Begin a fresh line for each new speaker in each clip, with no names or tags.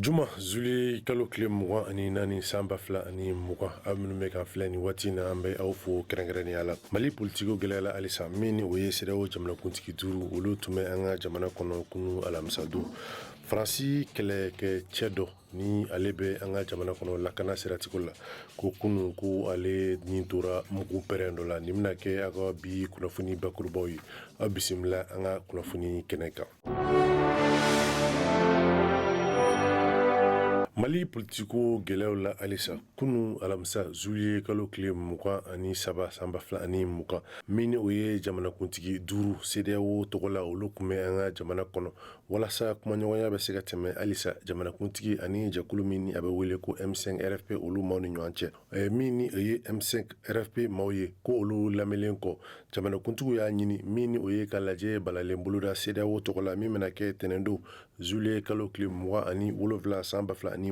Juma zuluye kalo tile 24 san 2020, aw minnu bɛ k'an filɛ nin waati na, an bɛ aw fo kɛrɛnkɛrɛnnenya la. Mali politiko gɛlɛyala halisa. Min ni o ye CEDEAO jamanakuntigi duuru, olu tun bɛ an ka jamana kɔnɔ kunu alamisadon. Faransi kɛlɛkɛcɛ dɔ ni ale bɛ an ka jamana kɔnɔ lakana siratigɛ la, ko kunu ko ale ni tora mugu pɛrɛn dɔ la. Nin bɛna kɛ aw ka bi kunnafoni bakurubaw ye. Aw bisimila an ka kunnafoni kɛnɛ kan. Mali politiko gɛlɛyaw la halisa, kunu alamisa zuye kalo tile 23 san 2020, min ni o ye jamanakuntigi duuru CEDEAO tɔgɔ la, olu tun bɛ an ka jamana kɔnɔ walasa kumaɲɔgɔnya bɛ se ka tɛmɛ halisa jamanakuntigi ani jɛkulu min ni a bɛ wele ko M5 RFP, olu maaw ni ɲɔgɔn cɛ. Min ni o ye M5 RFP maaw ye, ko olu lamɛnlen kɔ, jamanakuntigiw y'a ɲini min ni o ye ka lajɛ balalen boloda CEDEAO tɔgɔ la, min bɛna kɛ tɛnɛndon zuye kalo tile 27 san 2020.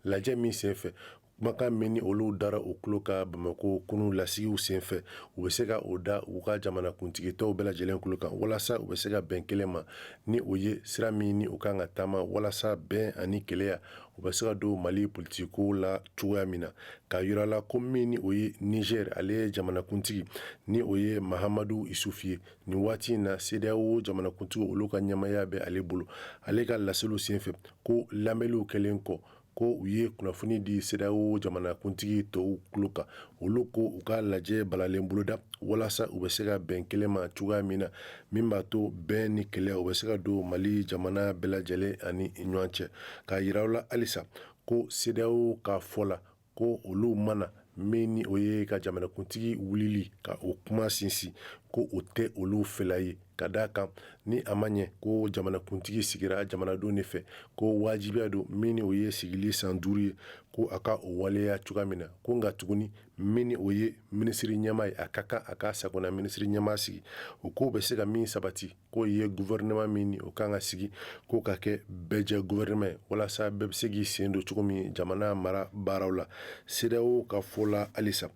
Lajɛ min senfɛ, kumakan min ni olu dara u tulo kan Bamakɔ kunu lasigiw senfɛ, u bɛ se ka o da u ka jamanakuntigi tɔw bɛɛ lajɛlen tulo kan walasa u bɛ se ka bɛn kelen ma, ni o ye sira min ni u kan ka taama walasa bɛn ani kelenya u bɛ se ka don Mali politiko la cogoya min na. K'a yira la ko min ni o ye Niger, ale ye jamanakuntigi ni o ye Mahamadu Isufu ye, nin waati in na CEDEAO jamanakuntigi olu ka ɲɛmaaya bɛ ale bolo. Ale ka laseliw senfɛ, ko lamɛnliw kɛlen kɔ, ko u ye kunnafoni di CEDEAO jamanakuntigi tɔw tulo kan, olu ko u ka lajɛ balalen boloda walasa u bɛ se ka bɛn kelen ma cogoya min na, min b'a to bɛn ni kelenya u bɛ se ka don Mali jamana bɛɛ lajɛlen ani ɲɔgɔn cɛ. K'a yira la halisa ko CEDEAO ka fɔ la, ko olu mana min ni o ye ka jamanakuntigi wulili ka o kuma sinsin, ko o tɛ olu fɛla ye, ka d'a kan ni a ma ɲɛ ko jamanakuntigi sigira jamanadenw de fɛ, ko wajibiya don min ni o ye sigili san 5 ye, ko a ka o waleya cogoya min na. Ko nka tuguni, min ni o ye minisiri ɲɛmaa ye, a ka kan a ka sagona minisiri ɲɛmaa sigi. O ko bɛ se ka min sabati, k'o ye gouvernement min ni o kan ka sigi, k'o ka kɛ bɛɛjɛ gouvernement ye walasa bɛɛ bɛ se k'i sen don cogo min jamana mara baaraw la. CEDEAO ka fɔ la halisa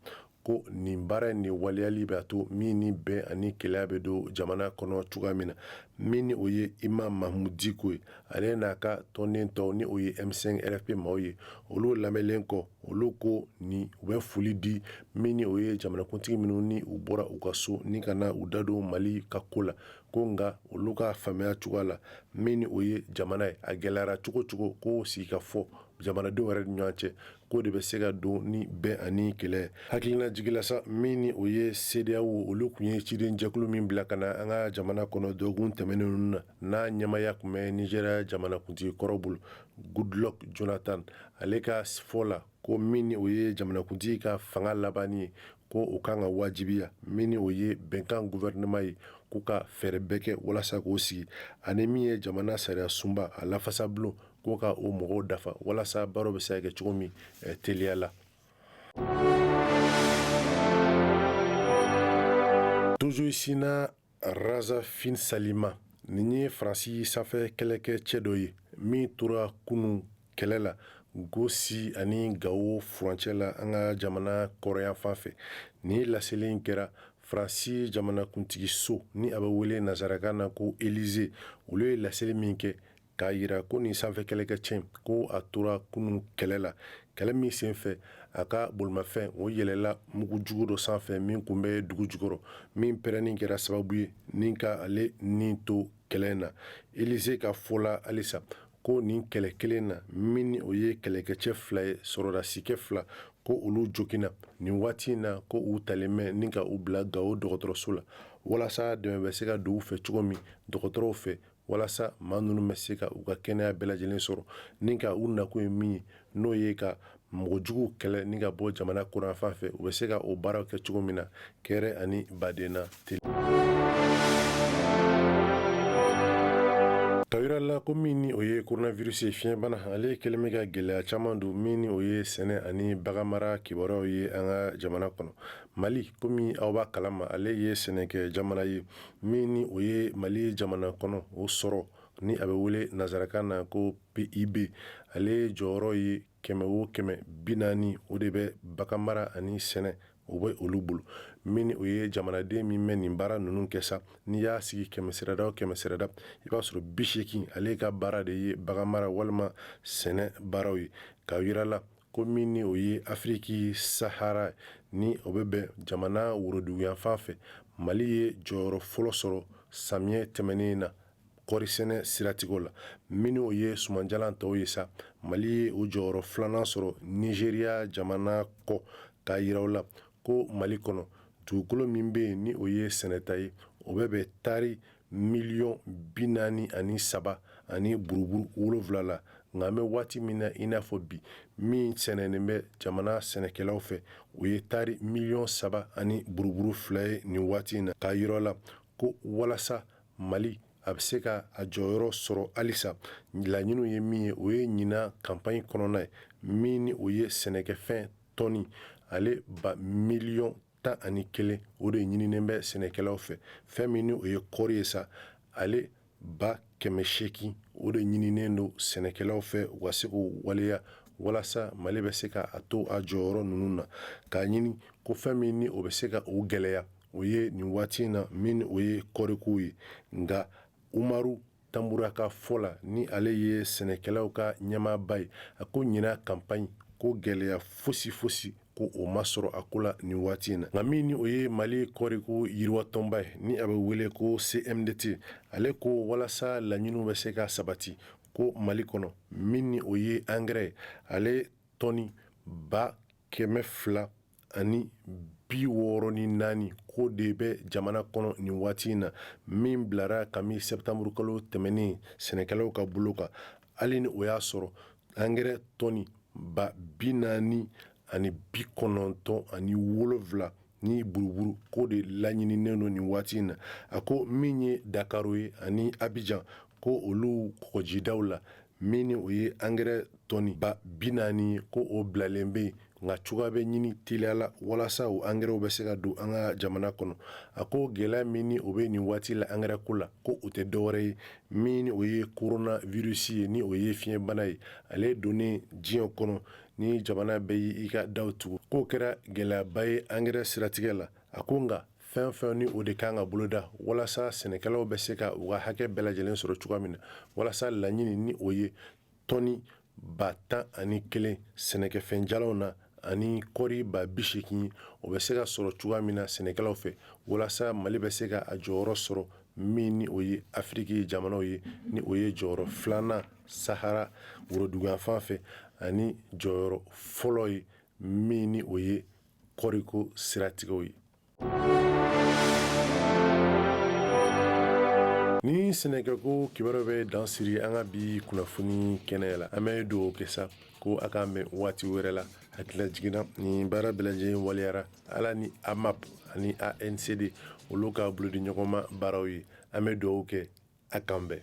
ko nin baara in ni waleyali b'a to min ni bɛn ani kelenya bɛ don jamana kɔnɔ cogoya min na. Min ni o ye Imam Mahmoud Dicko ye, ale n'a ka tɔnden tɔw ni o ye M5 RFP maaw ye, olu lamɛnlen kɔ, olu ko ni u bɛ foli di min ni o ye jamanakuntigi minnu ni u bɔra u ka so ni ka na u da don Mali ka ko la. Ko nka olu ka faamuya cogoya la, min ni o ye jamana ye, a gɛlɛyara cogo cogo, ko sigikafɔ jamanadenw yɛrɛ ni ɲɔgɔn cɛ, k'o de bɛ se ka don ni bɛn ani kelenya. Hakilina jigila sa, min ni o ye CEDEAO, olu tun ye cidenjɛkulu min bila ka na an ka jamana kɔnɔ dɔgɔkun tɛmɛnen na, n'a ɲɛmaaya tun bɛ Nizeriya jamanakuntigi kɔrɔ bolo, Goodluck Jonathan, ale ka fɔ la ko min ni o ye jamanakuntigi ka fanga laban ye, ko o kan ka wajibiya min ni o ye bɛnkan gouvernement ye, k'u ka fɛɛrɛ bɛɛ kɛ walasa k'o sigi, ani min ye jamana sariya sunba a lafasabulon, k'o ka o mɔgɔw dafa walasa baaraw bɛ se ka kɛ cogo min teliya la. Tozoyisina Razafinsalima, nin ye Faransi sanfɛ kɛlɛkɛcɛ dɔ ye min tora kunun kɛlɛ la Gosi ani Gawo furancɛ la an ka jamana kɔrɔnyanfan fɛ. Nin laseli in kɛra Faransi jamanakuntigiso ni a bɛ wele nansarakan na ko Élysée, olu ye laseli min kɛ k'a yira ko nin sanfɛ kɛlɛkɛcɛ ko a tora kunun kɛlɛ la, kɛlɛ min senfɛ a ka bolimafɛn o yɛlɛla mugujugu dɔ sanfɛ min tun bɛ dugu jukɔrɔ, min pɛrɛnni kɛra sababu ye ni ka ale ni to kɛlɛ na. Élysée ka fɔ la halisa ko nin kɛlɛ kelen na, min ni o ye kɛlɛkɛcɛ fila ye, sɔrɔdasikɛ fila, ko olu joginna nin waati in na, ko u talen bɛ ni ka u bila Gawo dɔgɔtɔrɔso la walasa dɛmɛ bɛ se ka don u fɛ cogo min dɔgɔtɔrɔw fɛ, walasa maa ninnu bɛ se ka u ka kɛnɛya bɛɛ lajɛlen sɔrɔ ni ka u nakun ye min ye, n'o ye ka mɔgɔjuguw kɛlɛ ni ka bɔ jamana kɔrɔnyanfan fɛ, u bɛ se ka o baaraw kɛ cogo min na kɛrɛ ani baden na teli. K'a yira la ko min ni o ye coronavirus ye, fiɲɛbana, ale kɛlen bɛ ka gɛlɛya caman don min ni o ye sɛnɛ ani baganmara kibaruyaw ye an ka jamana kɔnɔ. Mali, komi aw b'a kalama, ale ye sɛnɛkɛ jamana ye min ni o ye Mali jamana kɔnɔ o sɔrɔ ni a bɛ wele nansarakan na ko PIB, ale jɔyɔrɔ ye 100 o 140, o de bɛ baganmara ani sɛnɛ, o bɛ olu bolo. Min o ye jamanaden min bɛ nin baara ninnu kɛ sa, n'i y'a sigi 100 sirada o 100 sirada, i b'a sɔrɔ 80 ale ka baara de ye baganmara walima sɛnɛ baaraw ye. K'a yira la ko min ni o ye Afiriki Sahara ni o bɛ bɛn jamana woroduguyanfan fɛ, Mali ye jɔyɔrɔ fɔlɔ sɔrɔ samiyɛ tɛmɛnen na kɔɔrisɛnɛ siratigɛw la. Min o ye sumanjalan tɔw ye sa, Mali ye o jɔyɔrɔ filanan sɔrɔ Nizeriya jamana kɔ. K'a yira u la ko Mali kɔnɔ dugukolo min bɛ yen ni o ye sɛnɛta ye, o bɛ bɛn tari miliyɔn 43 ani buruburu 7 la. Nka an bɛ waati min na i n'a fɔ bi, min sɛnɛnen bɛ jamana sɛnɛkɛlaw fɛ, o ye tari miliyɔn 3 ani buruburu 2 ye nin waati in na. K'a yira la ko walasa Mali a bɛ se ka a jɔyɔrɔ sɔrɔ halisa, laɲiniw ye min ye, o ye ɲinan kanpaɲi kɔnɔna ye, min ni o ye sɛnɛkɛfɛn tɔni ale ba miliyɔn 11, o de ɲininen bɛ sɛnɛkɛlaw fɛ. Fɛn min ni o ye kɔɔri ye sa, ale ba 800, o de ɲininen don sɛnɛkɛlaw fɛ u ka se k'o waleya walasa Mali bɛ se ka a to a jɔyɔrɔ ninnu na. K'a ɲini ko fɛn min ni o bɛ se ka o gɛlɛya, o ye nin waati in na min o ye kɔɔriko ye. Nka Umaru Tanbura ka fɔ la, ni ale ye sɛnɛkɛlaw ka ɲɛmaaba ye, a ko ɲinan kanpaɲi ko gɛlɛya fosi fosi ko o ma sɔrɔ a ko la nin waati in na. Nka min ni o ye Mali kɔɔriko yiriwatɔnba ye, ni a bɛ wele ko CMDT, ale ko walasa laɲiniw bɛ se ka sabati ko Mali kɔnɔ, min ni o ye angɛrɛ ale tɔni 264 ko de bɛ jamana kɔnɔ nin waati in na, min bilara kami sɛtanburukalo tɛmɛnen sɛnɛkɛlaw ka bolo kan. Hali ni o y'a sɔrɔ angɛrɛ tɔni 497 ni buruburu ko de laɲininen don nin waati in na. A ko min ye Dakaro ye ani Abijan, ko olu kɔgɔjidaw la, min ni o ye angɛrɛ tɔni 40,000 ye, ko o bilalen bɛ yen, nka cogoya bɛ ɲini teliya la walasa o angɛrɛw bɛ se ka don an ka jamana kɔnɔ. A ko gɛlɛya min ni o bɛ nin waati la angɛrɛ ko la, ko o tɛ dɔwɛrɛ ye min ni o ye coronavirus ye, ni o ye fiɲɛbana ye, ale donnen diɲɛ kɔnɔ ni jamana bɛɛ y'i ka daw tugu, k'o kɛra gɛlɛyaba ye angɛrɛ siratigɛ la. A ko nka fɛn fɛn ni o de kan ka boloda walasa sɛnɛkɛlaw bɛ se ka u ka hakɛ bɛɛ lajɛlen sɔrɔ cogoya min na, walasa laɲini ni o ye tɔni 11,000 sɛnɛkɛfɛnjalanw na ani kɔɔri 80,000, o bɛ se ka sɔrɔ cogoya min na sɛnɛkɛlaw fɛ, walasa Mali bɛ se ka a jɔyɔrɔ sɔrɔ min ni o ye Afiriki jamanaw ye, ni o ye jɔyɔrɔ filanan Sahara woroduguyanfan fɛ ani jɔyɔrɔ fɔlɔ ye min ni o ye kɔɔriko siratigɛw ye. Ni sɛnɛkɛko kibaru bɛ dan siri an ka bi kunnafoni kɛnɛ la. An bɛ dugawu kɛ sa ko a k'an bɛn waati wɛrɛ la. Hakililajigin na, nin baara bɛɛ lajɛlen waleyara ala ni AMAP ani ANCD olu ka bolodiɲɔgɔnma baaraw ye. An bɛ dugawu kɛ a k'an bɛn.